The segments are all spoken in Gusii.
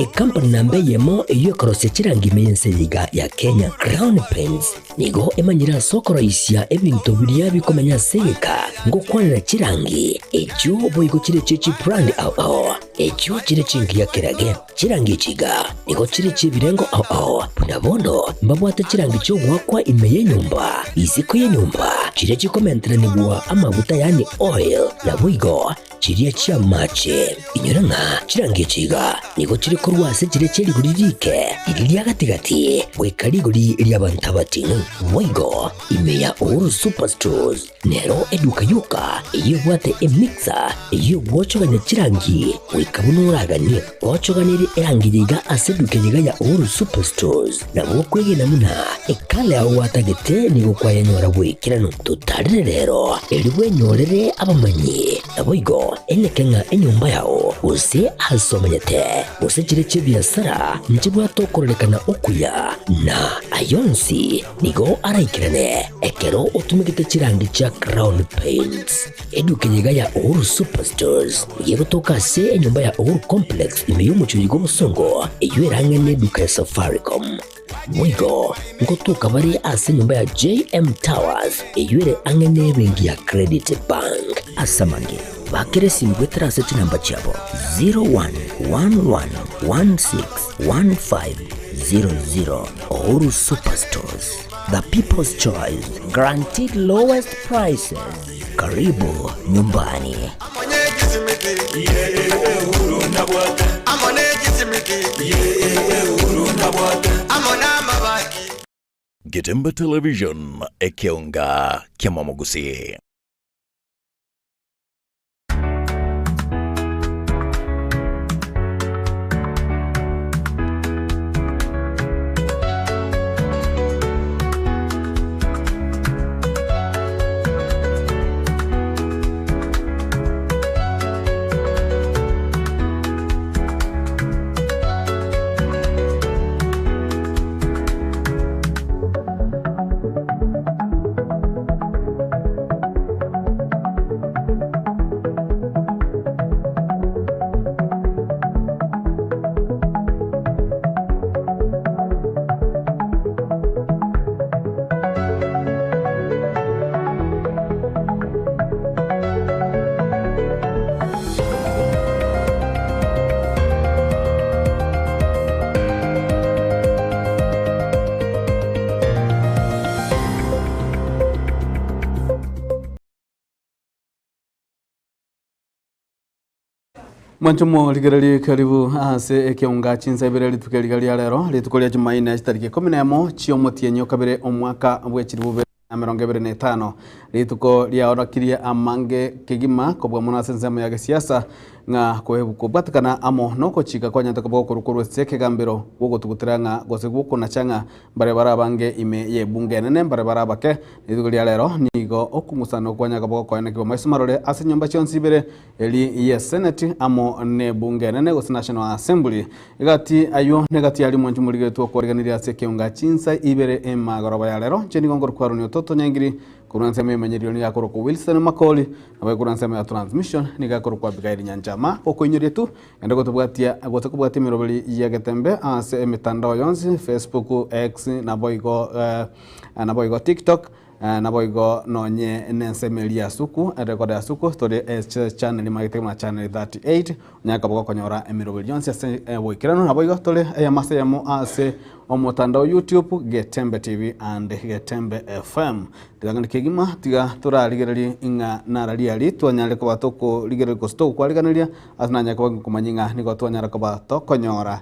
Ekampani namba eyemo eyio ekorosia chirangi ime y'ense eye iga ya Kenya, Crown Paints, nigo emanyire ase okoroisia ebinto biria bikomenya ase egeka ngokwanera chirangi echio boigo chire chie chibrand ao ao echio chire chingiya kerage. Chirangi echi iga nigo chire chi'ebirengo ao ao buna bono mbabwate chirangi chi'ogoakwa ime y'enyomba, isiko y'enyomba, chiria chikomenteranigwa amaguta yaani oil, naboigo Chiria chi'amache. Inyora ng'a chirangi echi iga nigo chire korwa ase chiria chie rigori riike, riria ria gati-gati, goika rigori ri'abanto abating'u. Boigo ime ya Uhuru Superstores nero eduka yoka eyio ebwate emixer eyio egwochogania chirangi goika buna oraganie. Gochoganerie erangi eye iga ase eduka eye iga ya Uhuru Superstores nabo okwegena buna ekala yao gwatagete nigo kwayenyora bw'ekeranu. Totarere rero erio bwenyorere abamanyi. Naboigo eneke ng'a enyomba yao, gose aase omenyete, gose chire chi'ebiasara nchibwate okororekana okuya, na ay'onsi nigo araikerane ekero otumegete chirangi chia Crown Paints. Eduka eye iga ya Uhuru Superstores nigo egotoka ase enyomba ya Uhuru Complex ime y'omochie oyo bw'obosongo, eyio erang'e neduka ya Safaricom. Boigo ngotoka bare ase enyomba ya JM Towers eyio ere ang'e nebenki ya Credit Bank. Ase amange, bakera esimi goetera ase chinamba chiabo 0111161500. Uhuru Superstores, the people's choice, guaranteed lowest prices. Karibu nyumbani. Getembe Television, ekeonga ki'amamogusii. Mwanche morigererie karibu ase ekeunga chinsa ibere rituko eriga ria rero rituko ria Jumaine chitariki ikomi na emo chiomotienyi okabere omwaka bwe chilifu bibere na emerongo ebere na etano. Rituko riaorokirie amange kegima kobua mono ase ensemo ya gesiasa ng'a kobwatekana amo nogochika kwanyarete koba gokorwa korwa ase ekegambero gw'ogotugutera ng'a gose gw'okonacha ng'a mbare bare abange ime y'ebunge enene mbare bare abake. Rituko ria rero nigo okong'usana kwanyara koba gokoenekigwa maiso marore ase chinyomba chionsi ibere eri y'eseneti amo n'ebunge enene gose National Assembly. Egati ayio negati aria mwanchi morigetwe okoriganiria ase ekeunga chinsa ibere emagoroba ya rero. Inche nigo nkorokwa Aroni Ototo Nyangiri, korwa ensemo y'emenyerio nigo akorokwa Wilson Makori, nabo korwa ensemo ya transmission nigo akorokwa Abigail Nyanchama. Okoinyoria tu, ende gotobwatia gose kobwatia emeroberi ya Getembe ase emetandao yonsi, Facebook, X, naboigo naboigo TikTok. Naboigo nonye nensemo eria ya suku, erecord ya suku, tore ase channel magete buna channel 38, onyare koba gokonyora emeroberi yonsi ase oboikeranu. Naboigo tore eyemo ase eyemo ase omotandao YouTube, Getembe TV and Getembe FM. Tiga ng'ende kegima, tiga torarigererie ng'a narari aria twanyare koba tokorigereria gose togokwariganeria, ase nanyare koba ngokomanyia ng'a nigo twanyara koba tokonyora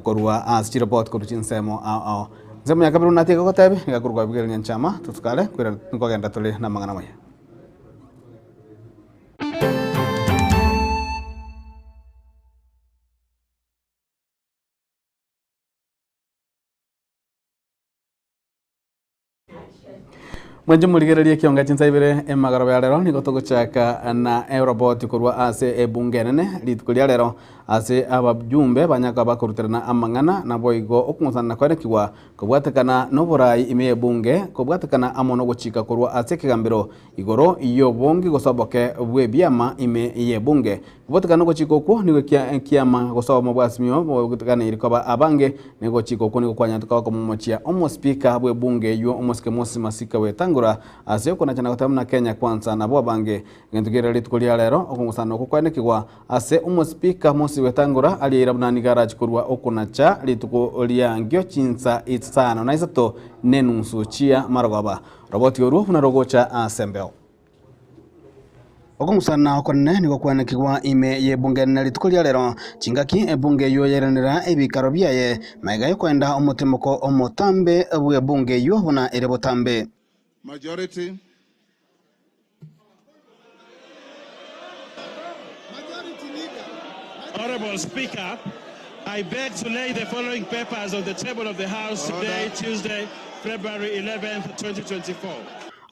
korwa ase chireport korwa chinsemo ao ao. Ensemo ya kabere buna tiga gotebia, nigo akorokwa Abigaili Nyanchama, totukare koira nkogenda tore namang'ana amaya. Mwanche morigererie ekionga chinsa ibere emagoroba ya rero nigo togochaka na eroboti korwa ase ebunge enene rituko ria rero. Ase abajumbe banyaka bakoruterana amang'ana, naboigo okong'usanana kwaenekigwa kobwatekana noborai ime y'ebunge, kobwatekana amo nogochika korwa ase ekegambero igoro y'obonge gose oboke bw'ebiama ime y'ebunge. Kobwatekana nogochika okwo nigo ekiama gose obomo bwa Azimio boganeiri koba abange, na ogochika okwo nigo kwanyarete koba komomochia omospeaker bw'ebunge eywo omosike Moses Masika Wetangula ase okonachana goteba buna Kenya Kwanza nabwo abange. Egento kere rituko ria rero, okong'usana okwo kwaenekigwa ase omospeaker Moses Wetangula arieira buna nigo arache korua okonacha rituko riangio chinsa isano na isato nenusu chia marogoba. Roboti orwo buna rogocha ase embeo. Okong'usana okonene nigo kwanekigwa ime y'ebunge enene rituko ria rero, chingaki ebunge eyio yairanera ebikaro biaye, magega y'okoenda omotimoko omotambe bw'ebunge eyio buna ere botambe. Majority. Honorable Speaker, I beg to lay the following papers on the table of the House today, Tuesday, February 11th, 2024.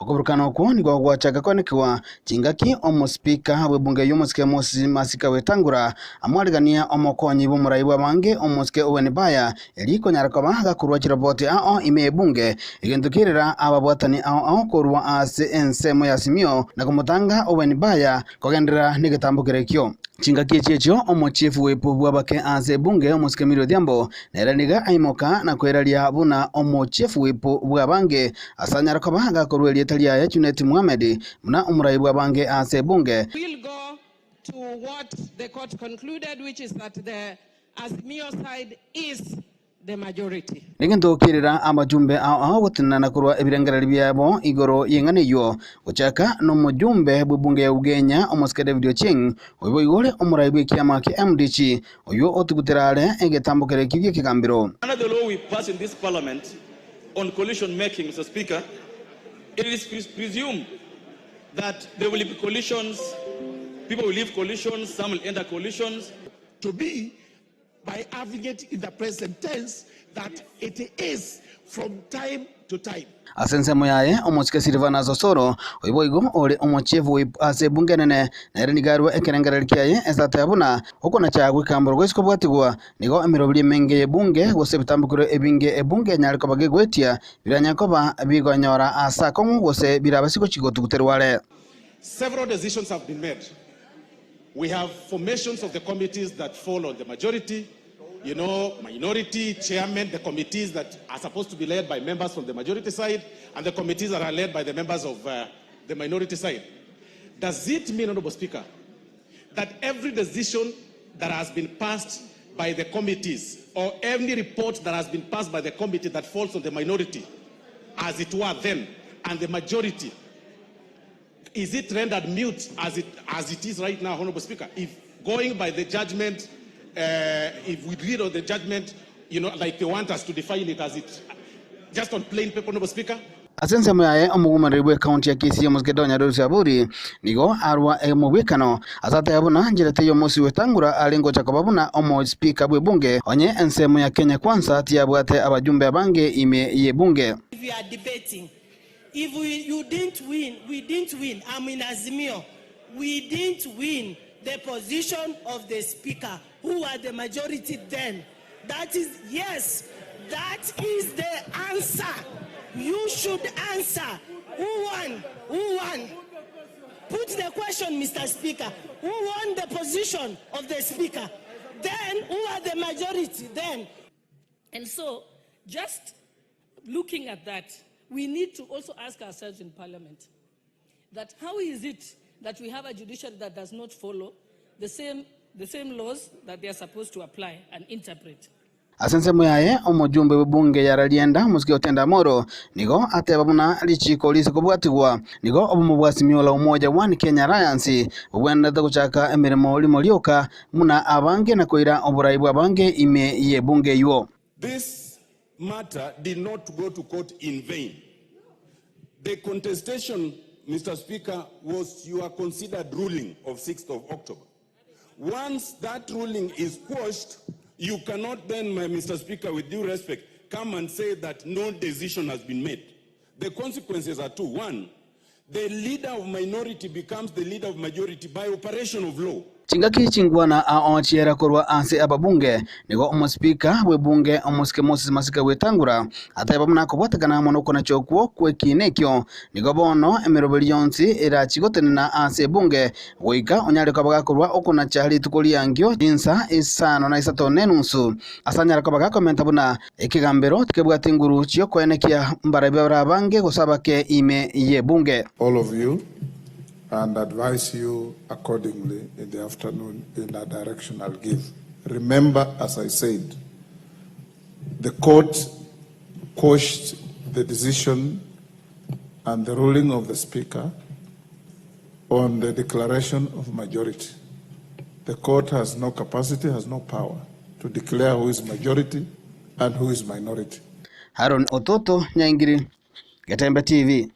Okoburukana okwo nigo gwachaka kwanekigwa chingaki omospeaker bw'ebunge y'omosike Moses Masika Wetangula amwarigania omokonyi bw'omorai bw'abange omosike Owen Baya erio konyara koba gakorua chiroboti ao ime y'ebunge egento kerera ababwatani ao ao korwa ase ensemo ya Azimio na komotanga Owen Baya kogenderera negetambokero ekio. Chingaki echi echio omochief whip bw'abake ase ebunge omosike Millie Odhiambo nere nigo aimoka na kweraria buna omochief whip bw'abange ase anyare koba gakorua erieta riaye Junet Mohamed buna omorai bw'abange ase ebunge. We'll go to what the court concluded, which is that the Azimio side is the majority. Negento kerera amajumbe ao ao gotenena korwa ebirengererio biabo igoro y'eng'ana eyio, gochaka nomojumbe bw'ebunge ya Ugenya omosike David Ochieng, oyio boigo ore omorai bw'ekiama kia MDC, oyio otugutera are egetambo kere ekio gi'ekegambero. Under the law we pass in this parliament on coalition making, Mr. Speaker, it is presumed that there will be coalitions, people will leave coalitions, some will enter coalitions. To be by having it in the present tense that it is from time to time. Ase ensemo yaye, omosike Silvanus Osoro, oyio boigo ore omochief whip ase ebunge enene, nere nigo arue ekerengererio kiaye ase ateba buna okonacha gw'ekamboro goise kobwatigwa nigo emeroberi emenge y'ebunge gose ebitambokero ebinge ebunge enyare koba gegoetia biranyare koba bigonyora ase akong'u gose birabe sigochi gotuguterwa are. Several decisions have been made. We have formations of the committees that fall on the majority, you know, minority, chairmen, the committees that are supposed to be led by members from the majority side, and the committees that are led by the members of the minority side. Does it mean, Honorable Speaker, that every decision that has been passed by the committees or any report that has been passed by the committee that falls on the minority, as it were then, and the majority, is it rendered mute as it is right now, Honorable Speaker? If going by the judgment, if we read on the judgment, you know, like they want us to define it as it, just on plain paper, Honorable Speaker? Ase ensemo yaye omogumereri bw'ekaunti ya Kisii omosike Donya Dulce Aburi nigo arwa omobwekano ase ateba buna nchera teiyo omosi Wetangula are ngocha koba buna omospeaker bw'ebunge onye ensemo ya Kenya Kwanza tiyabwate abajumbe abange ime y'ebunge. If you are debating, if we, you didn't win, we didn't win. I'm in Azimio. We didn't win the position of the speaker, who were the majority then. That is, yes, that is the answer. You should answer. Who won? Who won? Put the question, Mr. Speaker. Who won the position of the speaker? Then, who are the majority then? And so, just looking at that, we need to also ask ourselves in Parliament that how is it that we have a judiciary that does not follow the same laws that they are supposed to apply and interpret? Ase ensemo yaye omojumbe bw'ebunge ya Rarienda omosike Otiende Amollo nigo ateba buna richiko rise kobwatigwa nigo obomo bwa Azimio la Umoja One Kenya Alliance bobwenerete gochaka emeremo rimo rioka buna abange na koira oborai bw'abange ime y'ebunge eywo. This matter did not go to court in vain. The contestation, Mr. Speaker, was your considered ruling of 6th of October. Once that ruling is quashed, you cannot then, my Mr. Speaker, with due respect, come and say that no decision has been made. The consequences are two. One, the leader of minority becomes the leader of majority by operation of law. Chingaki chingwana ao chiera korwa ase ababunge, nigo omosipika bw'ebunge omosike Moses Masika Wetangula ateba buna kobwatekana amo nokonacha okwo kw'ekiina ekio, nigo bono emeroberi yonsi erachie gotenena ase ebunge goika onyare koba gakorwa okonacha rituko riangio chinsa isano na isato na enusu. Ase anyare koba gakomenta buna ekegambero tikebwati nguru chi'okoenekia mbarabwo bare abange gose abake ime y'ebunge. All of you and advise you accordingly in the afternoon in a direction I'll give. Remember, as I said, the court quashed the decision and the ruling of the Speaker on the declaration of majority. The court has no capacity, has no power to declare who is majority and who is minority. Haron Ototo, Nyaingiri, Getembe TV.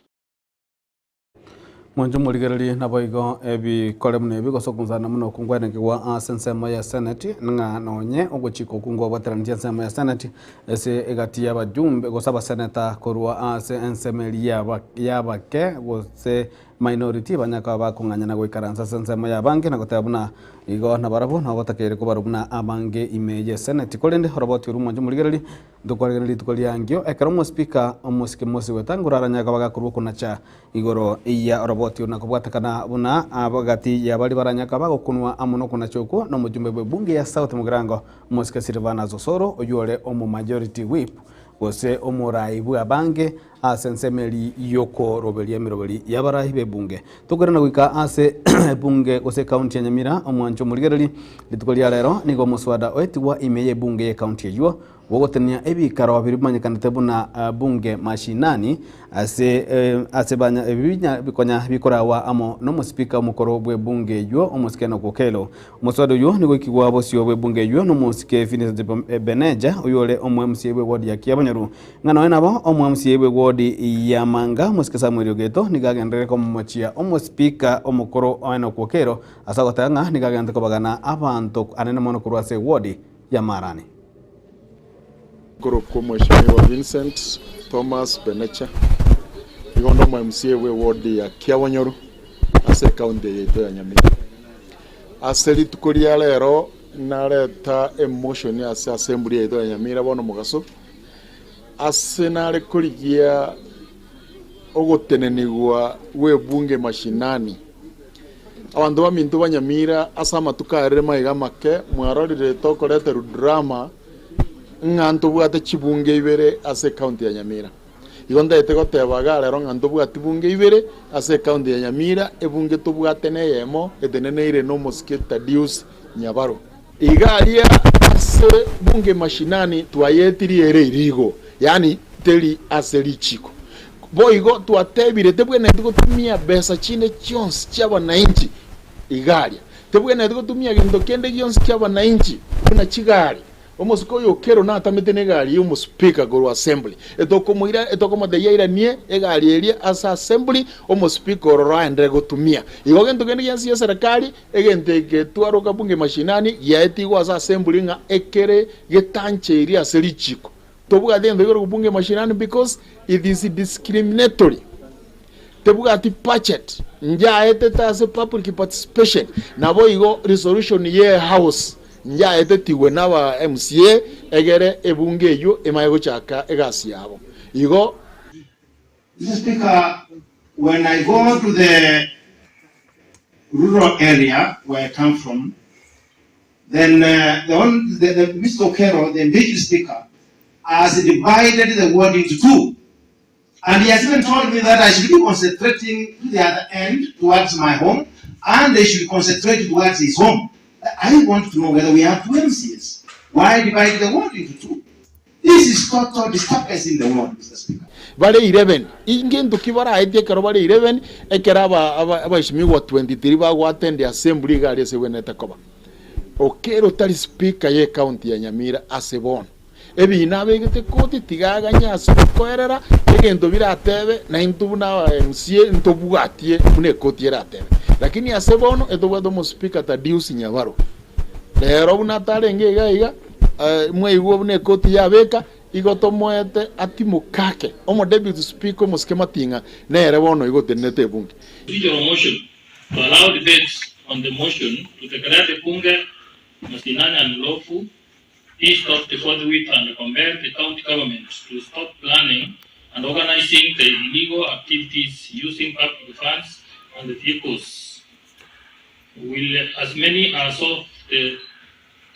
Mwanche morigererie naboigo ebikore buna ebi gose okonsana buna okwo nkwanekigwa ase ensemo ya senate ng'a nonye ogochika okwo nkobwateranitie ensemo ya senate ase egati y'abajumbe gose abaseneta korwa ase ensemo eria yaba y'abake gose minority banya koba bakong'anyana goikaransa ase ensemo y'abange na goteba buna igo nabarabwo nabo batakeire kobarwa buna abange ime y'esenate. Korende oroboti orwo mwanche morigererie Ntokwarigania rituko riangio, ekero omosipika omosike Mose Wetangula aranyare koba gakorwa okonacha igoro ya oroboti oro na kobwatekana buna gati ya baria baranyare koba bagokunwa amo nokonacha okwo nomojumbe bw'ebunge ya South Mugirango omosike Silvanus Osoro oyio ore omo majority whip gose omorai bw'abange ase ensemo eria y'okoroberia emeroberi y'abarai b'ebunge. Tokoirana goika ase ebunge gose ekaunti ya Nyamira, omwancho omorigereria, rituko ria rero nigo omoswada oetigwa ime y'ebunge y'ekaunti eyio bw'ogotenia ebikaro biria bimanyekanete buna bunge mashinani ase ase banya ebinya bikonya bikorawa amo n'omosipika omokoro bw'ebunge eyio omosike Enock Okello. Omoswada oyio nigo oikigwa bosio bw'ebunge eyio n'omosike Vincent Ebeneja oyio ore omo MCA bw'eward ya Kiabonyoru. Ng'a nonya nabo omwamsie bw'ewodi ya Manga, omosike Samuel Ogeto, nigo agenderere komomochia omosipika omokoro Enock Okello ase agoteba ng'a nigo agenderete kobagana abanto anene mono korwa ase ewodi ya Marani. Korokwa Omweshimiwa Vincent Thomas Benecha, nigo onde omo MCA bwe ward ya Kiabonyoru ase ecounty eye yaito ya Nyamira. Ase rituko ria rero nareta emotion ase assembly yaito ya Nyamira bono mogaso, Ase nare korigia ogotenenigwa gw'ebunge mashinani. Abanto baminto ba Nyamira ase amatuko arere maiga amake mwarorire tokoreterwa drama ng'a ntobwate chibunge ibere ase ecounty ya Nyamira. Igo ntaete goteba iga rero ng'a ntobwati bunge ibere ase ecounty ya Nyamira, ebunge tobwate neyemo eteneneire nomosike Tadius Nyabaro. Iga aria ase bunge mashinani twayetirie ere irigo, yaani teri ase richiko. Boigo twatebire tebwenereti gotumia besa chinde chionsi chi'abanainchi iga aria. Tebwenereti gotumia gento kende gionsi ki'abanainchi buna chigari. Omosike oyo Okello natamete negari y'omospeaker korwa assembly. Etokomoira etokomotebia airanie egari eria ase assembly omospeaker ororo aenderere gotumia. Igo gento kende gionsi gi'eserekari Egento eke twaroka bunge mashinani giaetigwe ase assembly ng'a ekere getancheiri ase richiko. Tobwati egento gekorokwa bunge mashinani because it is discriminatory. Tebwati budget, njaetete ase public participation, naboigo resolution ye house njaetetigwe na aba MCA egere ebunge eyio emanye gochaka egasi yabo. Igo. Mr. Speaker, when I go to the rural area where I come from, then uh, the, one, the, the, Mr. Okero, the deputy speaker, has divided the ward into two. And he has even told me that I should be concentrating to the other end towards my home, and they should concentrate towards his home. I want to know whether we have two MCs. Why divide the ward into two? This is total disturbance in the world, Mister Speaker. Bare 11. Ingento ki baraetie ekero bare 11, ekero aba aba abaishimigwa 23 bagoattend assembly iga aria ase egwenerete koba. Okello tari speaker ye county ya Nyamira ase bono. Ebina abegete koti tiga aganye ase okoerera egento biratebe naintwe buna aba MCA ntobwatie buna ekoti eratebe. Lakini ase bono etobwate omospeaker Tadius Nyabaro. Rero buna atarenge iga iga, mwaigwa buna ekoti yabeka, igo tomoete atimokake. Omo deputy speaker omosike Mating'a nere bono igo otenenete ebunge. Procedural motion to allow debate. on the motion to declare the Bunge Mashinani unlawful, be stopped forthwith and compel the county government to stop planning and organizing the illegal activities using public funds and vehicles. Will as many as of the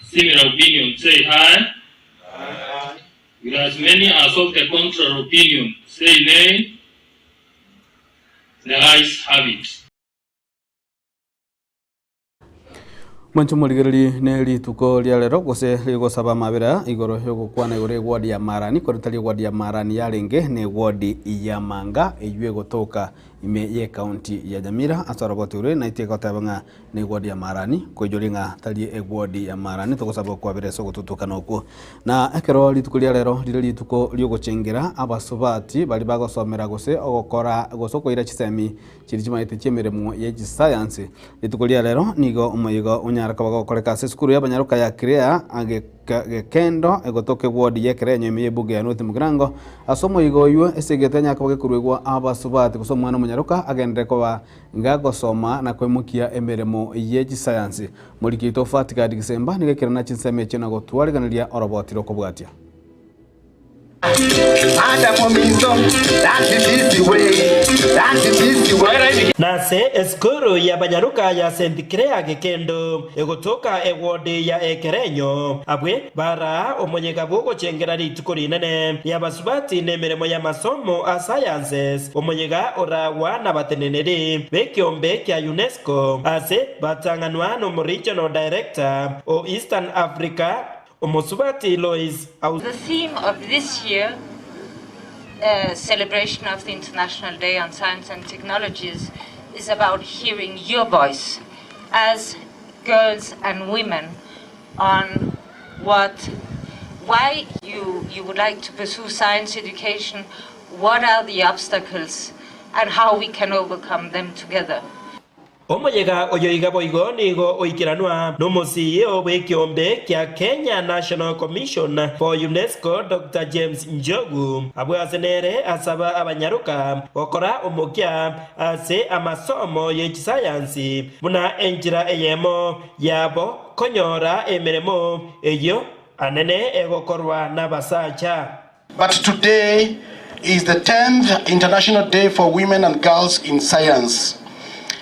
similar opinion say aye? Will as many as of the contrary opinion say nay? The ayes have it. Mwanche omorigereria ne rituko ria rero gose rigosaba amabera igoro yogokwana igoro egwadi ya marani kore tari egwadi ya marani yarenge ne egwadi ya manga eywo egotoka ime ye county ya Nyamira ase oroboti ore naite goteba ng'a ne egwadi ya marani koijoria ng'a tari egwadi ya marani togosaba okwabera ase ogotutokana okwo. Na ekero rituko ria rero rire rituko riogochengera abasubati baria bagosomera gose ogokora gose okoira chisemi Chiria chimaete chi'emeremo ye chisayansi. Rituko ria rero nigo omoyega onyare koba gokoreka ase esukuru y'abanyaroka ya Kirea Gekendo egotoka eward y'Ekerenyo ime y'ebunge ya North Mugirango. Ase omoyega oyio esegete anyare koba gekoruegwa abasubati gose omwana omonyaroka agenderere koba gagosoma na koimokia emeremo ye chisayansi. Moriki oito Fatgard Gisemba nigo ekerana chinsemo echio na gotwariganeria oroboti rokobwatia. Nase esukuru y'abanyaruka ya St Clair Gekendo egotoka ewodi ya Ekerenyo, abwe baraa omoyega bw'ogochengera rituko rinene ri'abasubati nemeremo y'amasomo a sciences, omoyega oragwa nabateneneri b'ekeombe kia UNESCO ase batang'anwa n'omoregional director o Eastern Africa Omosubati Lois Aus. The theme of this year celebration of the International Day on Science and Technologies is about hearing your voice as girls and women on what why you you would like to pursue science education, what are the obstacles and how we can overcome them together. Omoyega oyo iga boigo nigo oikeranwa n'omosiyio bw'ekeombe kia Kenya National Commission for UNESCO Doctor James Njogu, abwo ase nere asaba abanyaroka gokora omokia ase amasomo ye chisayansi buna enchera eyemo yabo konyora emeremo eyio anene egokorwa nabasacha. But today is the 10th International Day for Women and Girls in Science.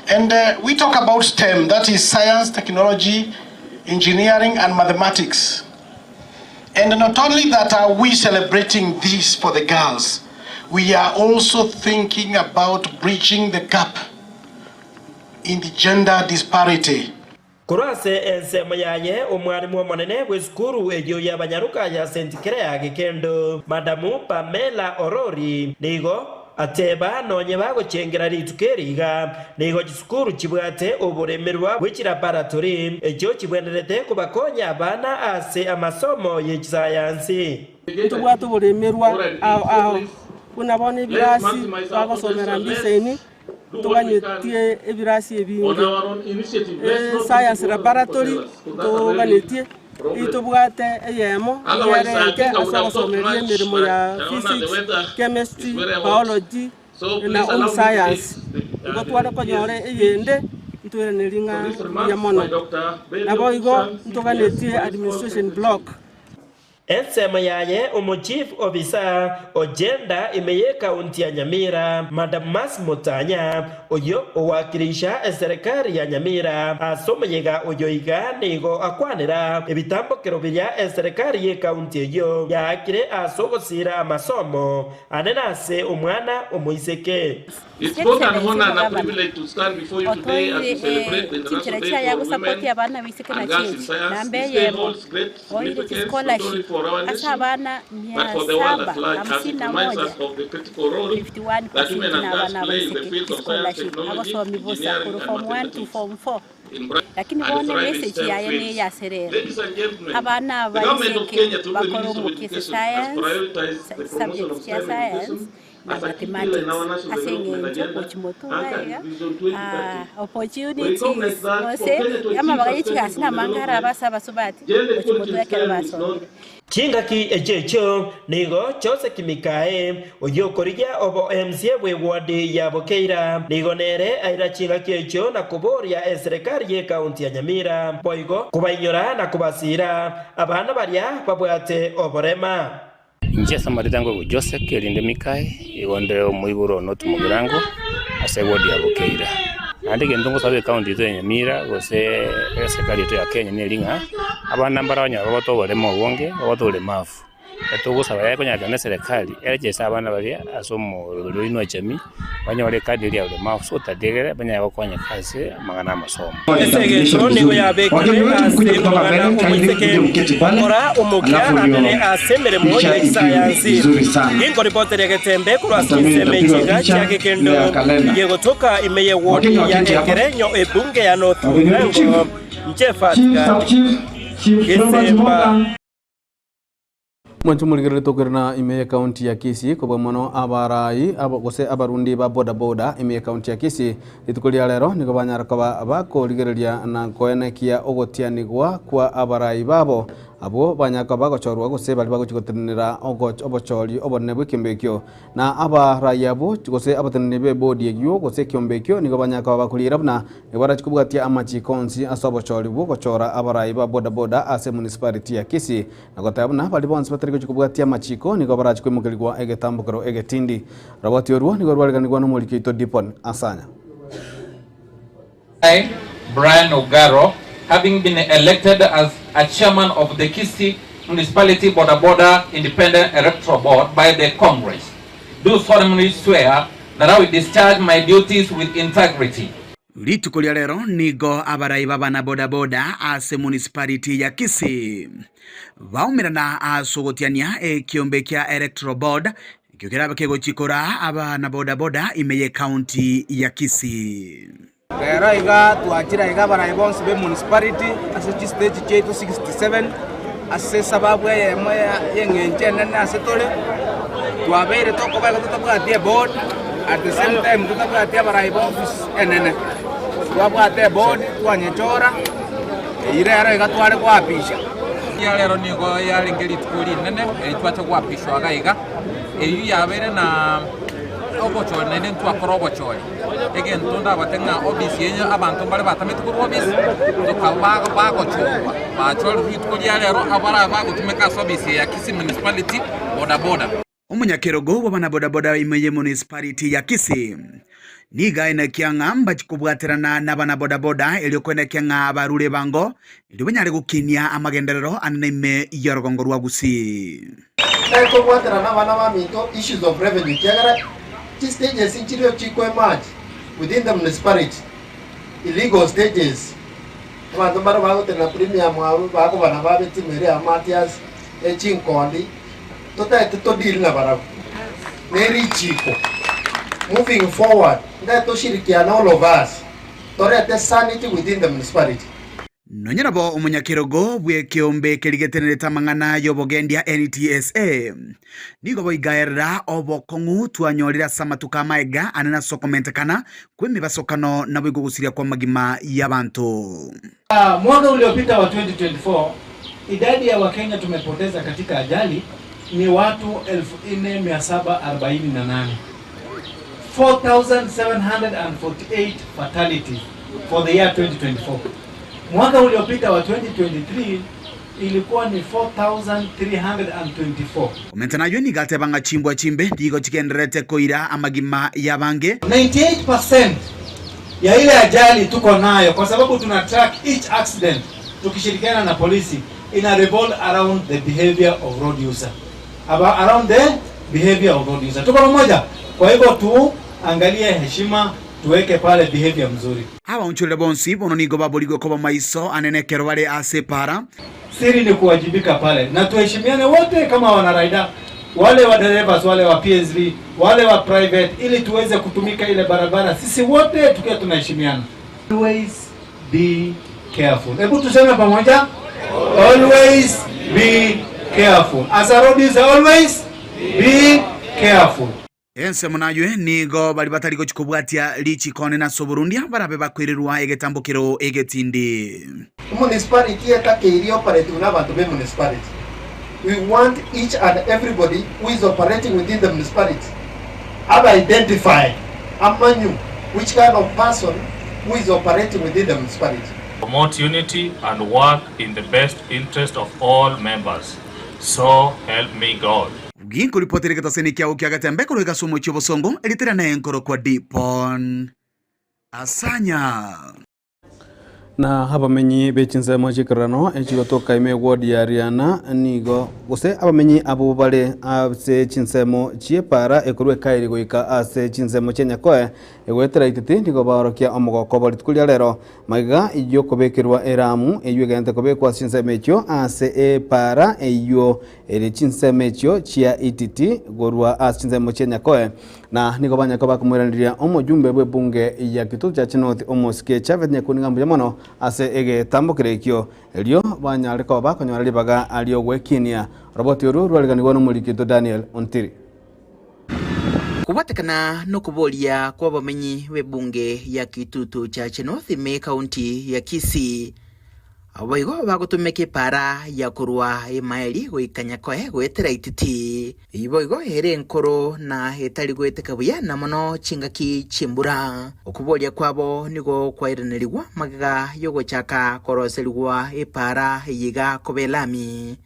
And uh, we talk about STEM, that is science, technology, engineering, and mathematics. And not only that are we celebrating this for the girls, we are also thinking about bridging the gap in the gender disparity. Korwa ase ensemo yaye omwarimu omonene bw'esukuru eyio y'abanyaroka ya St Clair Gekendo, Madamu Pamela Orori, nigo ateba nonye bagochengera rituko eri iga, nigo chisukuru chibwate oboremerwa bwe chilaboratory echio chibwenerete kobakonya abana ase amasomo ye chisayansi. Ntobwate oboremerwa ao ao, buna bono ebirasi bagosomera mbisaini, Ntoganetie ebirasi ebinge, Science Laboratory ntoganetie, eyio tobwate eyemo eyere enke ase ogosomeria emeremo ya Physics, Chemistry, Biology na Home Science. Igo tware konyora eyende ntoiranerie ng'a mbuya mono. Naboigo ntoganetie Administration Block. Ensemo yaye omochief officer o Gender ime y'ekaunti ya Nyamira, Madam Mercy Mutanya, oyio owakirisha eserekari ya Nyamira ase omoyega oyo iga nigo akwanera ebitambokero biria eserekari y'ekaunti eyio yaakire ase ogosiira amasomo ane nase omwana omoiseke. It's both an honor and a privilege to stand before you today as we celebrate the International Day for Women and Girls in Science. This day holds great significance not only for our nation, but for the world at large, as it reminds us of the critical role that women and girls play in the fields of science, technology, engineering, and mathematics. In bright Lakini and bono thriving emessage STEM yaye fields. neyaserera Ladies and gentlemen, abana the government of abaiseke Kenya through the bakore Ministry of omokia ase Education has science prioritized the promotion of subjects chia STEM science education. na mathematics ase eng'encho gochia motwe iga iga opportunities gose amabaga ye chigasi namange arabe ase abasubati gochia motwe ekero basomire. Chingaki echio echio nigo Joseph Mikae, oyio okorigia obo MCA bw'eward ya Bokeira, nigo nere aira chingaki echio na koboria eserekari y'ecounty ya Nyamira boigo kobainyora na kobasiira abana baria babwate oborema. Inche ase amarieta nkoigwa Joseph erinde Mikae, igo nde omoiboro o North Mugirango ase eward ya Bokeira. Naende egento ngosaba ecounty yaito ya Nyamira gose eserikari yaito ya Kenya neri ng'a abana mbare onye bagote oboremo obonge, bagote oboremavu. Etogosaba yaye konyara na eserekari erechese abana baria ase omoroberi oino o jamii. banyore ekadi eria ya ulemavu so that egere banyare gokonyeka ase amang'ana amasomo. Esegecho nigo yabekirwe ase omwana omoiseke kora omokia anene ase emeremo ye chisayansi. Ginkoripoteria getembe korwa ase chinsemo echiga chia gekendo gegotoka ime ye ward ya Ekerenyo ebunge ya North Mugirango, Nche Fatgadi Gesemba. Mwanche morigererie tokerana ime ye county ya Kisii kobua mono abarai aba gose abarundi ba boda boda ime ye county ya Kisii rituko ria rero nigo banyara koba bakorigereria na koenekia ogotianigwa kwa abarai babo abwo banyara koba bagochorwa gose baria bagochia gotenenera obochori obonene bw'ekiombe ekio Na abarai abwo, gose abateneneri b'ebodi eyio, gose ekiombe ekio, nigo banyare koba bakoriera buna nigo barachie kobwatia amachiiko onsi ase obochori bw'ogochora abarai ba boda-boda ase emunicipality ya Kisii, na goteba buna baria bonsi batari gochia kobwatia amachiiko nigo barachie koimokerigwa egetambokero egetindi. Roboti orwo nigo rwareganigwa nomoriki oito Dipon Asanya. I, Brian Ogaro, having been elected as a chairman of the Kisii Municipality Boda Boda Independent Electoral Board by the Congress, do solemnly swear that I will discharge my duties with integrity. Rituko ria rero nigo abarai b'abana bodaboda ase municipality ya Kisii baumerana ase ogotiania ekiombe kia Electoral Board Ekio kerabe kegochia koraa abana bodaboda ime y'ecounty ya Kisii. Rero iga twachire aiga abarai bonsi be municipality ase chistage chiaito 67 ase esababu eyemo y'eng'encho enene ase tore, twabeire tokoba iga totabwati eboard at the same time totabwati abarai ba office enene. Twabwate eboard twanyechora, eyio rero iga tware koapisha. Eria rero nigo yarenge rituko rinene eri twacha goapishwa iga iga, eyio yabeire na obochori naende ntwakora obochori. Egento ndabate ng'a ofisi eye abanto mbare batameti korwa ofisi, tokaba bagochorwa, bachorire rituko ria rero abarabe bagotumeka ase ofisi eye ya Kisii Municipality boda boda. Omonyakerogo bw'abanabodaboda ime ye municipality ya Kisii nigo aenekia ng'a mbachie kobwaterana n'abanabodaboda erio koenekia ng'a barure ebango erio banyare gokinia amagenderero anene ime y'orogongo rwa Gusii. Tari kobwaterana nabana baminto issues of revenue ekiagera chi stages nchirio chiko emerge within the municipality illegal stages abanto mbare bagotenena premium abwo bakobana babe timu eria ya Mathias echinkondi Totaete to deal nabarabwo ne richiko moving forward ntaete toshirikiane all of us torete sanity within the municipality. Nonya nabo omonyakerogo bw'ekeombe keria getenerete amang'ana y'obogendia NTSA nigo boigaerera obokong'u twanyorire ase amatuko amaega anene ase okomentekana kw'emebasokano naboigo ogosiria kw'amagima y'abanto. Mwaka uliopita wa 2024 idadi ya Wakenya tumepoteza katika ajali ni watu 4748. 4748 fatalities for the year 2024. Mwaka uliopita wa 2023 ilikuwa ni 4324. Komenta nayio nigo ateba ng'a chimbwa chimbe nigo chigendererete koira amagima y'abange. 98% ya ile ajali tuko nayo kwa sababu tuna track each accident tukishirikiana na polisi ina revolve around the behavior of road user. Aba, around the behavior of road user. Tuko pamoja? Kwa hivyo tuangalie heshima tuweke pale behavior mzuri. Abaonchoreri bonsi bono nigo baborigwe koba maiso anene ekero bare ase epaara. Siri ni kuwajibika pale na tuheshimiane wote kama wanaraida, wale wa drivers, wale wa PSV, wale wa private, ili tuweze kutumika ile barabara sisi wote tukiwa tunaheshimiana. Always be careful. Hebu tuseme pamoja, always be careful. As a road user, always be careful. Ensemo naywe nigo baria batari gochia kobwatia richiko onene ase oborundia barabe bakoirerwa egetambokero egetindi. Municipality etakeiri operating na abanto be municipality. We want each and everybody who is operating within the municipality abe identified amanyu which kind of person who is operating within the municipality. Promote unity and work in the best interest of all members. So help me God. Ginkoripotera egetaseni kiao kia Getembe korwa ase omochie obosongo, erieta riane nkorokwa Dipon Asanya. Na abamenyi be chinsemo chi'ekererano echigotoka ime eward ya Riana nigo gose abamenyi abwo bare ase chinsemo chi'epaara ekorwa Ekairi goika ase chinsemo chia Nyakoe egoetera Ititi nigo baorokia omogoko obo rituko ria rero Magega y'okobekerwa eramu eyio egente kobekwa ase chinsemo echio ase epaara eyio ere chinsemo echio chia Ititi korwa ase chinsemo chia Nyakoe. Na nigo Banyakoe bakomoiraneria omojumbe bw'ebunge ya Kitutu Church North omosike Chafeth Nyakuni ng'a mbuya mono ase egetambo kere ekio erio banyare koba bakonyora ribaga ri'ogwekinia. Oroboti oru rwariganigwa nomoriki oito Daniel Ontiri. Kobwatekana nokoboria kw'abamenyi b'ebunge ya Kitutu Chache North ime ekaunti ya Kisii, abwo boigo bagotumeka epaara ya korwa Emaeri goika Nyakoe goetera Ititi. Eyio boigo ere enkoro na etari goeteka buya na mono chingaki chi'embura. Okoboria kwabo nigo kwairanerigwa magega y'ogochaka koroserigwa epaara eye iga koba elami.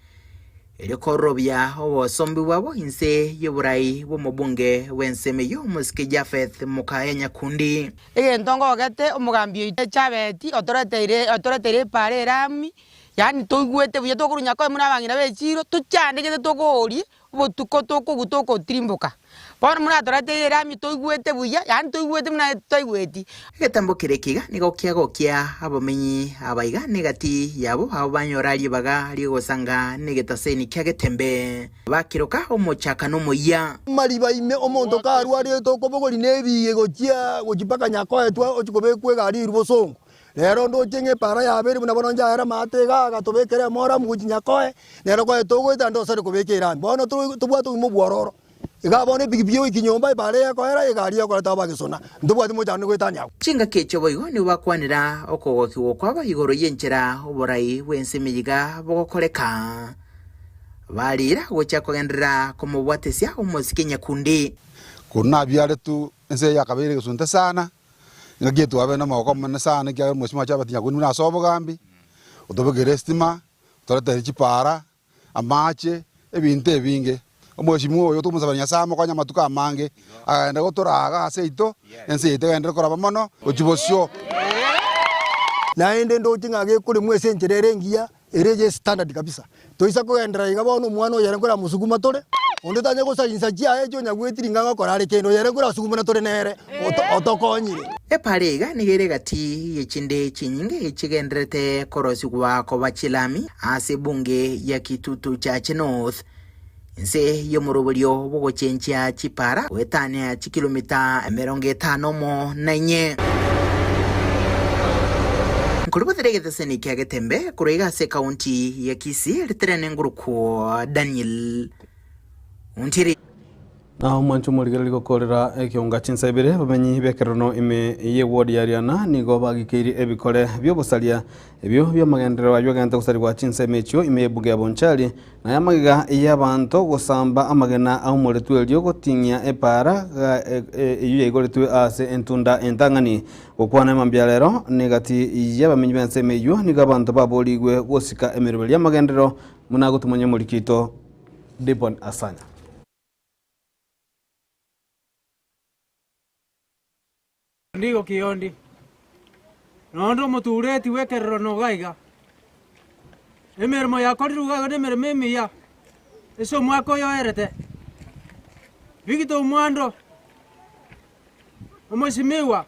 Erio kororobia obosombi bwabo inse y'oborai bw'omobunge bw'ensemo eyio, omosike Japheth Mokaya Nyakundi. Egento ngogete omogambi oito Chabeti otoreteire otoreteire epaara erami, yaani toigwete buya tokorwa Nyakoe buna abang'ina be echiro, tochandegete tokoria obotuko tokogwa tokotirimboka. Bono buna atoreteire erami toigwete buya, yaani toigwete buna totaigweti. Egetambo keria ekiga nigo kiagokia abamenyi abaiga negati yabo abwo banyora ribaga ri'ogosanga negetaseni kia Getembe, bakiroka omochakano omoyia. Amariba ime omonto karwarete okobogori nebiige gochia gochia mpaka nyakoetwe ochia kobekwa egari eria bosongo. Rero ndoche ng'a epaara yabeire buna bono nchaere amaate iga agatobekera emoramu gochia nyakoe, nero koe togoeta ndosare kobeka erami. Bono tobwate obogima obwororo. Iga bono epikipiki egoika nyomba epaara eyekoera egari ekoreta abagesona, ntobwati mochando goetania agwo. Chingaki echio boigo nigo bakwanera okogokigwa kwabo igoro y'enchera oborai bw'ense emiyiga bogokoreka. Bariira gochia kogenderera komobwatesia omosike nyakundi. Korwa nabiaretwe ense eye yakabeire egesunte sana, engaki eye twabeire namagoko amanene sana ekiagera omosike Chabati Nyakundi buna ase obogambi, otobekere estima, otoretere chipara, amache, ebinto ebinge. Omweshimiwa oyo tokomosabera Nyasae amokonye amatuko amange, agende gotoraga ase yaito, ense yaito egenderere koraba mono gochia bosio. Naende ndoche ng'a gekoremwa ase enchera ere engiya, ere eye standard kabisa. Toisa kogenderera iga bono omwana oyo ere nkoramosuguma tore, onde tanya gosainsa chiaye echio onyagwetiri ng'a ngokora are kende, oyo ere nkorasugumana tore nere, otokonyire. Epaara iga nigo ere egati ye chinde chinyinge echigendererete korosigwa koba chilami ase ebunge ya Kitutu Chache North, inse y'omoroberio bw'ogochenchia chipaara goetania chikilomita 54 na inye. Nkoribotera egeteseni kia Getembe korwa iga ase ekaunti ya Kisii, riterene ngorokwo Daniel Ontiri. Na omwancho omorigereria gokoorera ekeonga chinsa ibere, abamenyi b'ekererano ime y'eward ya Riana nigo bagikeirie ebikore bi'obosaria ebio bi'amagenderero ayio agente gosarigwa chinsemo echio ime y'ebunge ya Bonchari, na ay'amagega y'abanto gosamba amagena aumoretwe erio goting'ia epaara eyio yaigoretwe ase entunda entang'ani. Gokwana emambia rero negati y'abamenyi b'ensemo eyio nigo abanto baborigwe gosika emeroberi y'amagenderero buna gotumanya omoriki oito Dibon Asanya. Ndigo kiondi, noonde omotureti bw'ekerero noga iga. Emeremo yakorirwe iga iga nemeremo emiya, ase omwaka oyo oerete. Victor Omwando, omosimiwa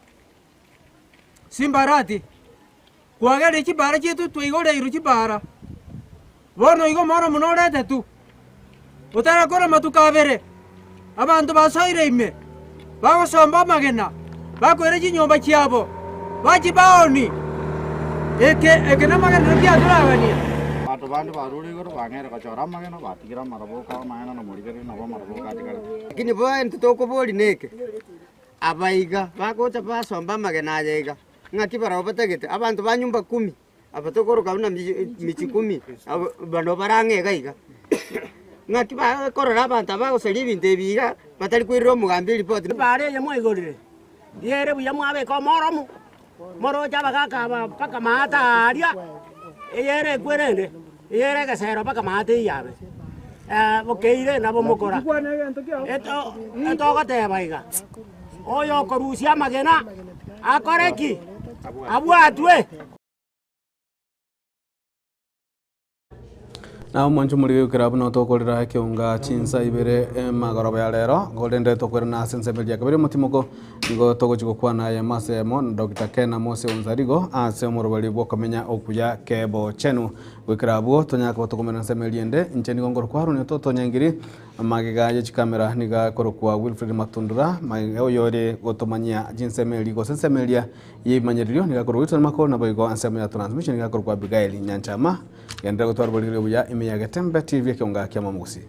Simbarati, kwagerire chibara chiaito twaigoreirwe chibara, bono igo omwana omone oretetwe, otarakora amatuko abere, abanto basoire ime, bagosomba amagena, bakoira chinyomba chiabo, bachibaoni. Eke eke namagenderero kiatoragania. bande barure igoro bang'eire gochora amagena batigire amaraboka amaene na morigereria nabo amaraboka atigarete. Lakini bo intwe tokobori neke, abaiga bagocha basomba amagena aya iga, ng'aki barabwo batagete? Abanto ba nyumba kumi, aba tokoroka buna michi kumi, abo bano bare ang'e iga iga, ng'aki bakorora abanto aba bagosaria ebinto ebi iga, batari koirera omogambi eripoti. Epaara eye mwaigorire, riere buya mwabeka omoromo, moroche abagaka aba mpaka maate aaria, eyere ekwe rende, eyere egesero mpaka maate eyabe. Bokeire nabo mokora. Eto etogoteba iga, oyokorusia amagena akore ki? Abwatwe. Na omwancho omorige goikera buna tokorera ekeunga chinsa ibere emagoroba ya rero, korende tokwerana ase ensemo eria kabere omotimoko, nigo togochi gokwana ayemo ase eyemo na Doctor Ken Amos Onsarigo ase omoroberi bw'okomenya okuya kebochenu. Goikera abwo tonyare koba tokomenya ensemo eria ende, inche nigo nkorokwa Aaron Ototo Nyangiri, Magega ye chikamera nigo akorokwa Wilfred Matundura, magega oyore gotomanyia chinsemo eria gose ensemo eria y'ebimanyererio nigo akorokwa Wilson Makori naboigo ensemo ya transmission nigo akorokwa Abigail Nyanchama. Genderera gotwara oboriri obuya ime ya Getembe TV ekeonga kia Mama Gusii.